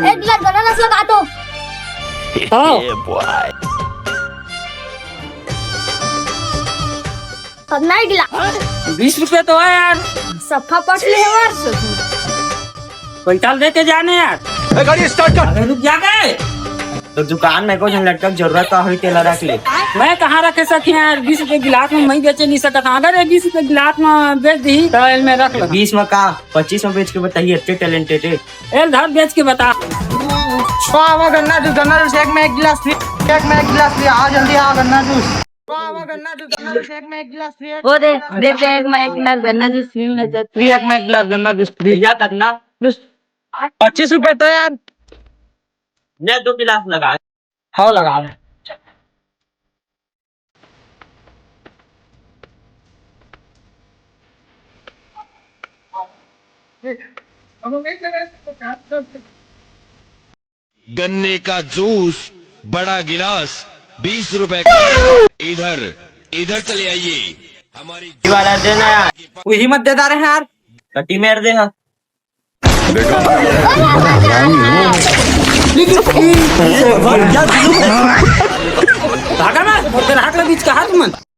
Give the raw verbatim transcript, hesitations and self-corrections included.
एक गिलास गन्ना रस लगा दो। हाँ। अब नहीं गिलास। बीस रुपए तो है यार। सफा पट ले यार। पैसा दे के जाने यार। ए, गाड़ी स्टार्ट कर। अरे रुक जा बे। तो दुकान में कुछ लटकन जरूरत का हुई तेला रख ले। मैं कहाँ रखे सकी यार, बीस रुपए गिलास में मैं बेचे नहीं सकता। अगर ये बीस रुपए गिलास में बेच दी तो एल में रख लो। बीस में का, पच्चीस में बेच के बताइए, इतने टैलेंटेड है। एल धर बेच के बता। वाह, वाह, गन्ना जूस, गन्ना जूस, एक में एक गिलास फ्री, एक में एक गिलास फ्री, आ जल्दी आ, गन्ना जूस। वाह, वाह, गन्ना जूस, गन्ना जूस, एक में एक गिलास फ्री। वो दे, दे, दे, एक में एक गिलास गन्ना जूस फ्री में दे। फ्री, एक में एक गिलास गन्ना जूस फ्री। भैया, गन्ना जूस। पच्चीस रुपए तो यार। ले, दो गिलास लगा। हाँ, लगा ले। गन्ने का जूस, बड़ा गिलास, बीस रुपए का। इधर, इधर चले आइए। हमारी वाला देना यार। वही मत दे रहे हैं यार। कटी मेर दे हाँ। भागा ना, ग्राहक के बीच का हाथ मन।